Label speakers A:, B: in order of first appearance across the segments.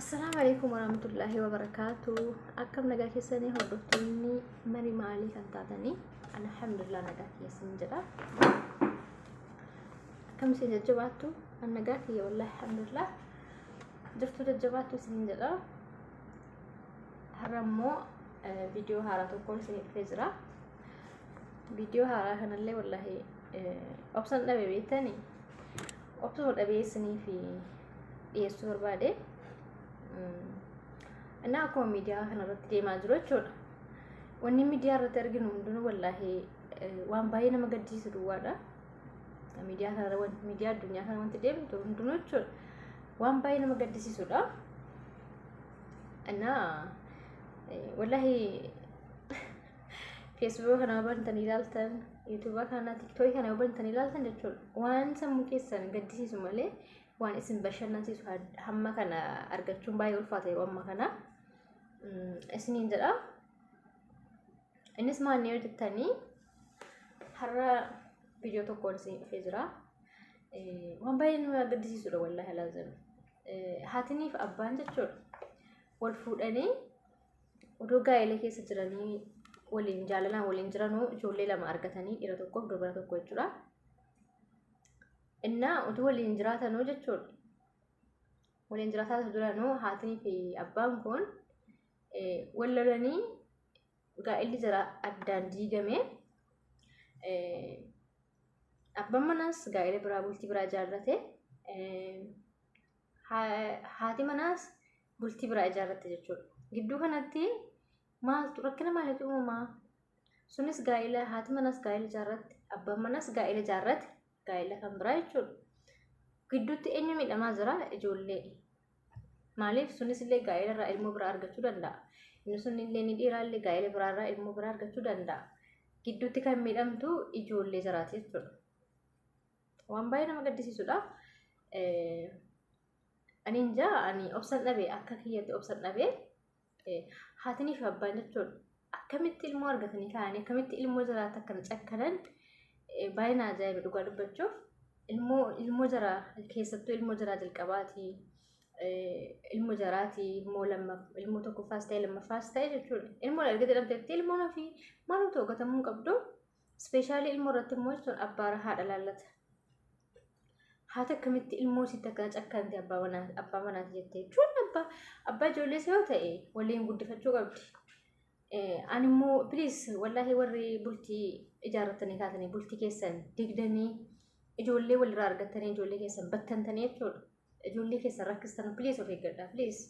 A: Assalaamu alaikum warahmatullaahi wabarakaatu. Akkam nagaa keessanii hordoftoonni mari maalii kan taatanii? Alhamdulillah nagaa keessan jedha. Akkam isin jajjabaattu? An nagaa kiyya wallahi alhamdulillah. Jirtu jajjabaattu isin jedha. Har'a immoo viidiyoo haaraa tokkoon isin dhufee jira. Viidiyoo haaraa kanallee wallahi obsan dhabe beektanii? Obsuma dhabee isiniif dhiyeessuu barbaade. Innaa akkuma miidiyaa kanarratti deemaa jiru jechuudha. Wanni miidiyaa irratti arginu hundinuu wallaahi waan baay'ee nama gaddisiisu duwwaadha. Miidiyaa kanarra wanti miidiyaa addunyaa kana wanti deemtu hundinuu jechuudha. Waan baay'ee nama gaddisiisudha. Innaa wallaahi Feesbuuka kana yoo bantanii ilaaltan, yuutuuba kana, tiktookii kana yoo bantanii ilaaltan jechuudha. Waan sammuu keessan gaddisiisu malee waan isin bashannansiisu hamma kana argachuun baay'ee ulfaata yeroo amma kana. Isiniin jedha. Innis maal yoo jettanii har'a viidiyoo tokkoon isin dhufee jira. Waan baay'ee nama gaddisiisudha wallaahi laazim. Haatiniif abbaan jechuudha. Wal fuudhanii odoo gaa'ela keessa jiranii waliin jaalalaan waliin jiranuu ijoollee lama argatanii dhiira tokkoof dubara tokko jechuudha. Innaa utuu waliin jiraatanuu jechuudha. Waliin jiraataa jiranuu haatinii fi abbaan kun wal lolanii gaa'elli jara addaan diigame. Abbaan manaas gaa'ela biraa bultii biraa ijaarrate. Haati manaas bultii biraa ijaarratte jechuudha. Gidduu kanatti maaltu rakkina maaliitu uumamaa? Sunis gaa'ela haati manaas gaa'ela ijaarratte, abbaan manaas gaa'ela ijaarrate, gaa'ela kan biraa jechuudha. Gidduutti eenyu miidhamaa jira? Ijoollee. Maaliif sunis illee gaa'ela irraa ilmoo biraa argachuu danda'a. Inni sun illee ni dhiiraa illee gaa'ela biraa irraa ilmoo biraa argachuu danda'a. Gidduutti kan miidhamtu ijoollee jiraati jechuudha. Waan baay'ee nama gaddisiisudha. Ani injaa ani obsan dhabe akka kiyyatti obsan dhabe haatinii fi abbaan jechuun akkamitti ilmoo argatanii kaa'anii akkamitti ilmoo jiraata akkana cakkanan baay'ee na ajaa'iba dhugaa dubbachuuf ilmoo ilmoo jara keessattuu ilmoo jaraa jalqabaati ilmoo jaraati ilmoo lamma ilmoo tokkoffaas ta'e lammaffaas ta'e jechuudha ilmoo erga jedhamtetti ilmoon ofii maaloo ta'u gatamuu hin qabdu. Ispeeshaalii ilmoo irratti immoo jechuun abbaa haadha laallata. Haati akkamitti ilmoo isiitti akkana cakkanti abbaa manaa abbaa manaati jettee jechuun abbaa abbaa ijoollees yoo ta'e waliin guddifachuu qabdi. Ani immoo please wallaahi warri bultii ijaarratanii kaatanii bultii keessan digdanii ijoollee walirraa argattanii ijoollee keessan battantanii jechuudha. Ijoollee keessan rakkistan please of eeggadhaa please.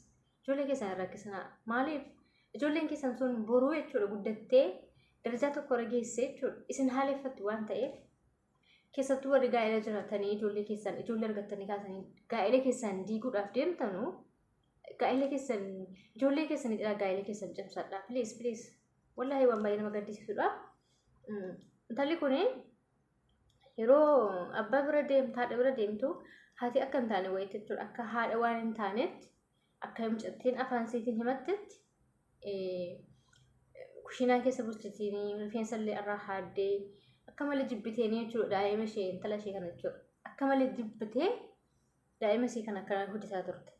A: Ijoollee keessan hin rakkisinaa. Maaliif? Ijoolleen keessan sun boruu jechuudha guddattee darajaa tokko irra geessee jechuudha. Isin haaleffattu waan ta'eef keessattuu warri gaa'ela jiraatanii ijoollee keessan ijoollee argattanii kaasanii gaa'ela keessan diiguudhaaf deemtanu gaa'ela keessan ijoollee keessan jedhaa gaa'ela keessan cimsadhaa. Please please. Wallaahi waan baay'ee nama gaddisiisudha. Intalli kuni yeroo abbaa bira deemtu haadha bira deemtu haati akka hin taane wayiitti jechuudha. Akka haadha waan hin taanetti akka mucattiin afaan isiitiin himattetti kushiinaa keessa bulchitiin rifeensa illee irraa haaddee akka malee jibbiteenii jechuudha daa'ima ishee intala ishee kana jechuudha. Akka malee jibbitee daa'ima ishee kana akkana hojjetaa turte.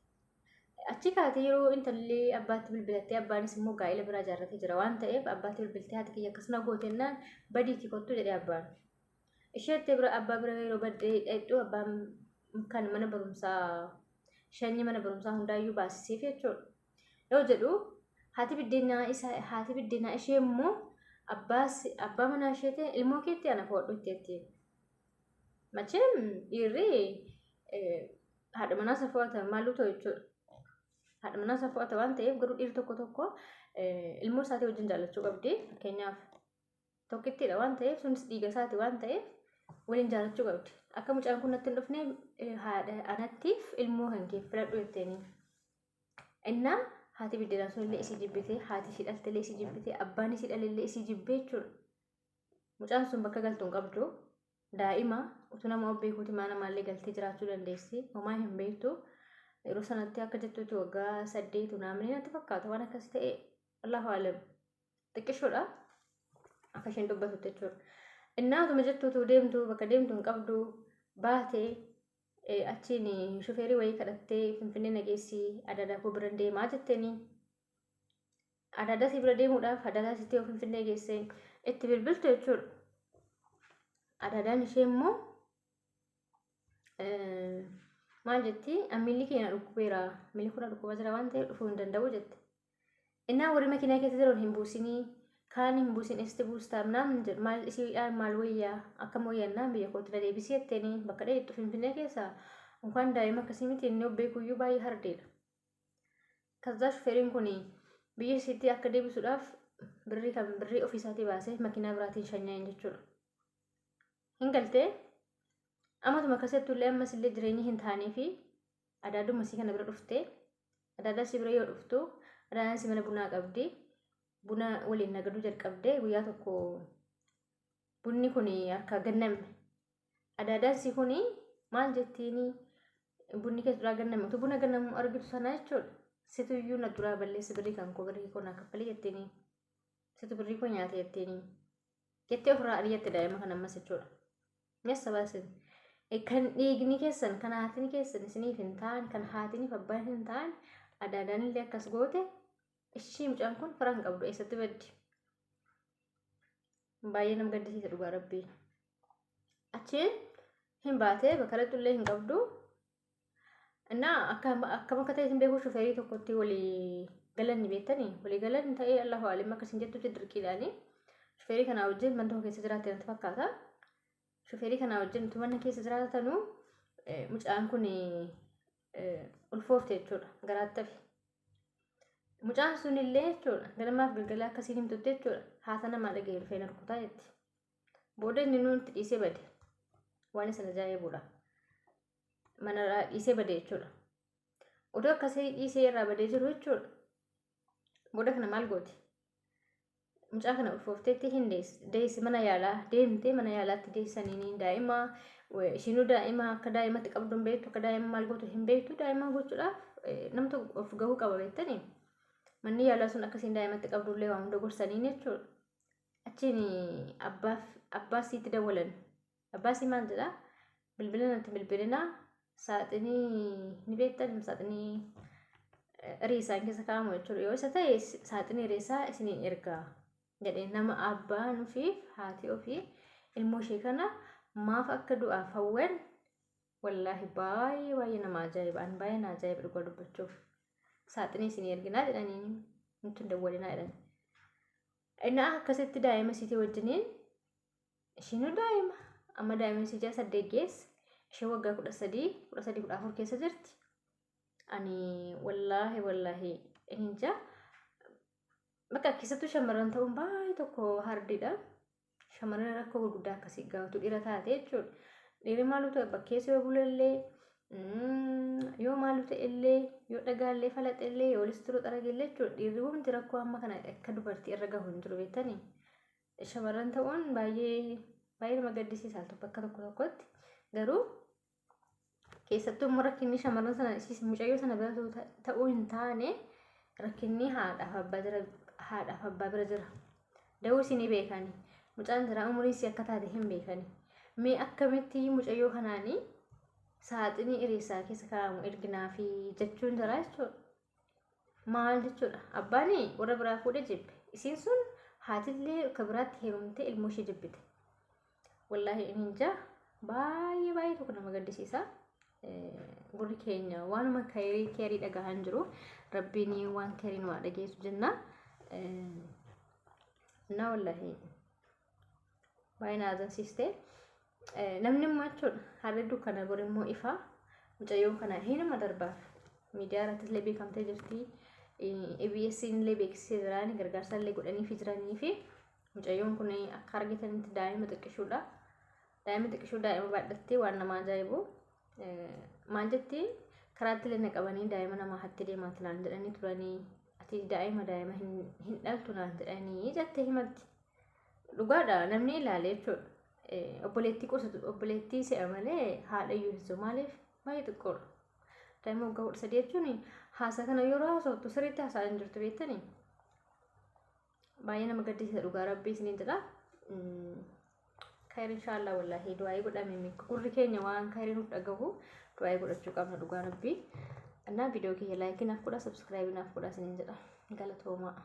A: Achi kaatee yeroo intalli abbaatti bilbilattee abbaanis immoo gaa'ela biraa ijaarratee jira waan ta'eef abbaatti bilbiltee haati kiyya akkasuma gootennaan badiitii kottu jedhee abbaan. Isheetti bira abbaa bira yeroo baddee dhaqxu abbaan kan mana barumsaa shanyii mana barumsaa hundaayyuu baasiseef jechuudha. Yoo jedhu haati biddeenaa isa haati biddeenaa ishee immoo abbaas abbaa manaa isheetiin ilmoo keetti ana foodhu jetteetti. Macheem dhiirri haadha manaa isa fo'ata maaluu ta'u jechuudha. Haadha manaa isa fo'ata waan ta'eef garuu dhiirri tokko tokko ilmoo isaatii wajjin jaallachuu qabdi. Fakkeenyaaf tokkittiidha waan ta'eef sunis dhiiga isaati waan ta'eef waliin jaalachuu qabdi. Akka mucaan kun natti hin dhufne haadha anattiif ilmoo kan kee filadhu jetteeni. Innaa haati biddeenaa sun illee isii jibbite, haati ishii dhalte illee isii jibbite, abbaan isii dhale illee isii jibbee jechuudha. Mucaan sun bakka galtu hin qabdu. Daa'ima utuu nama of beekuuti mana namaallee galtee jiraachuu dandeessi. Homaa hin beektu. Yeroo sanatti akka jettutti waggaa 8 naamni natti fakkaata waan akkas ta'e Allahu alam. Xiqqishoodha. Akka isheen dubbatutti jechuudha. Innaa utuma jettu utuu deemtu bakka deemtu hin qabdu baatee Achiin shufeerii wayii kadhattee Finfinnee nageessi adaadaa koo bira deemaa jetteeni. Adaadaa si bira deemuudhaaf adaadaa sitti yoo Finfinnee geessee itti bilbiltu jechuudha. Adaadaan ishee immoo maal jetti? Miilli kee na dhukkubeera, miilli kun na dhukkubaa jira waan ta'eef dhufuu hin danda'u jette. Innaa warri makiinaa keessa jiran hin buusinii, kaan hin buusin, eessatti buustaa naan jedhu, maal isiidhaan maal wayyaa, akkam wayyannaan biyya kootti na deebisii jetteeni. Bakka dheettu Finfinnee keessa unkaan daa'ima akkasii miti, inni of beekuyyuu baay'ee hardeedha. Kazaa shufeeriin kun biyya isiitti akka deebisuudhaaf birrii kan birrii ofiisaatii baasee makiinaa biraatiin shanyaa'in jechuudha. Hin galtee amatuma akkasittu illee ammas illee jireenyi hin taanee fi adaaduma isii kana bira dhuftee, adaadaa isii bira yoo dhuftu adaadaan isii mana bunaa qabdi. Buna waliin nagaduu jalqabdee guyyaa tokko bunni kun harkaa ganname. Adaadaan isii kun maal jettiini? Bunni keessa duraa ganname, utuu buna gannamu argitu sana jechuudha. Situyyuu na duraa balleessa, birrii kan koo, birrii koo naa kaffalee jettiini. Situ birrii koo nyaate jettiini. Jettee ofirraa ari'atte daa'ima kana ammas jechuudha. Meessa baasin. Kan dhiigni keessan, kan haatini keessan isiniif hin ta'an, kan haatiniif abbaan hin ta'an, adaadaan illee akkas goote, ishii mucaan kun fira hin qabdu, eessatti baddi? Baay'ee nama gaddisiisa dhugaa rabbii. Achiin hin baatee bakka illee hin qabdu. Innaa akkam akka ta'e hin beeku, shufeerii tokkotti walii galanni beektanii walii galan ta'ee Allahu alim akkasiin jettutti dirqiidhaani. Shufeerii kanaa wajjin mana tokko keessa jiraatte natti fakkaata. Shufeerii kanaa wajjin utuu mana keessa jiraatanuu mucaan kun ulfoofte jechuudha, garaatti hafe. Mucaan sun illee jechuudha ganamaaf galgala akkasiin himtutti jechuudha, haasa namaa dhaga'ee dhufee na rukutaa jetti. Booda inni nuti dhiisee bade. Waan isa ajaa'ibudha. Mana dhiisee bade jechuudha. Odoo akkasii dhiisee irraa badee jiru jechuudha. Booda kana maal gooti? Mucaa kana ulfoofteetti hin deessi, mana yaalaa deemtee mana yaalaatti deessanii daa'ima ishiinuu daa'ima akka daa'imatti qabdu hin beektu, akka daa'ima maal gootu hin beektu, daa'ima gochuudhaaf nam tokko of gahuu qaba beektanii. Manni yaalaa sun akkasiin daa'imatti qabdullee waan hunda gorsaniin jechuudha. Achiin abbaa siitti dawwalan. Abbaa sii maal jedhaa? Bilbila natti bilbilinaa, saaxinii ni beektan, saaxinii riisaan keessa kaa'amu jechuudha. Yoo isa ta'e saaxinii riisaa isiniin ergaa jedhee. Nama abbaan ofii haati ofii ilmoo ishee kana maaf akka du'aaf hawwan, wallaahi baay'ee baay'ee nama ajaa'iba. An baay'ee na ajaa'iba dhugaa dubbachuuf. Saaxinii isinii erginaa jedhanii, nutti hin dawwalinaa jedhan. Innaa akkasitti daa'ima isiitii wajjiniin, ishiinuu daa'ima, amma daa'ima isii ji'a 8 geesse, ishee waggaa 13, 13, 14 keessa jirti. Ani wallaahi wallaahi hin jaa, bakka keessattuu shamarran ta'uun baay'ee tokko hardiidha. Shamarran rakkoo gurguddaa akkasii gaafatu dhiira taate jechuudha. Dhiirri maaltu ta'e, bakkeessa yoo bulallee, yoo maaltu ta'ellee, yoo dhagaallee falaxellee, yoo listiroo xaragellee jechuudha. Dhiirri wanti rakkoo amma kana akka dubartii irra gahu hin jiru beektanii. Shamarran ta'uun baay'ee baay'ee nama gaddisiisa bakka tokko tokkotti. Garuu keessattuu immoo rakkinni shamarran sana mucayyoo sana bira ta'uu hin taane, rakkinni haadhaaf abbaa jira, haadhaaf abbaa bira jira. Da'uu isinii beekani. Mucaan jira umurii isii akka taate hin beekani. Mee akkamitti mucayyoo kanaanii saaxinii iriisaa keessa kaa'amu erginaa fi jechuun jira jechuudha. Maal jechuudha? Abbaan warra biraa fuudhee jibbe. Isiin sun haatillee akka biraatti heerumtee ilmoo ishee jibbite. Wallaahi inni jaa baay'ee baay'ee tokko nama gaddisiisa. Gurri keenya waanuma keerii keerii dhagahaa hin jiru. Rabbiin waan keerii nu haa dhageessu jenna. Na wallaahi baay'ee na ajaa'ibsiiste. Namni immoo jechuudha harri dukkana, bor immoo ifa. Mucayyoon kana hinuma darbaaf. Miidiyaa irratti illee beekamtee jirti. EBS illee beeksisee jirani, gargaarsa illee godhanii fi jiranii fi mucayyoon kun akka argitanitti daa'ima xiqqishuudha. Daa'ima xiqqishuu daa'ima baadhattee waan nama ajaa'ibu. Maal jetti? Karaatti illee na qabanii daa'ima namaa hatti deemaati naan jedhanii turanii, ati daa'ima hin dhaltu naan jedhanii jettee himatti. Dhugaadha, namni ilaale jechuudha. Obboleettii qosatu obboleettii se'a malee haadha iyyuu hin maaliif baay'ee xiqqoodha. Daa'ima waggaa 13 jechuun haasaa kana yeroo haasoftu sirriitti haasa'aa hin jirtu beektanii. Baay'ee nama gaddisiisa dhugaa rabbii isiniin jedha. Khayr inshaallah, wallaahi du'aayii godhame, gurri keenya waan khayrii nuuf dhagahu Du'aa godhachuu qabna dhugaa Rabbii. Innaa viidiyoo kiyya like naaf godhaa, subscribe naaf godhaa isiniin jedha. Galatoomaa.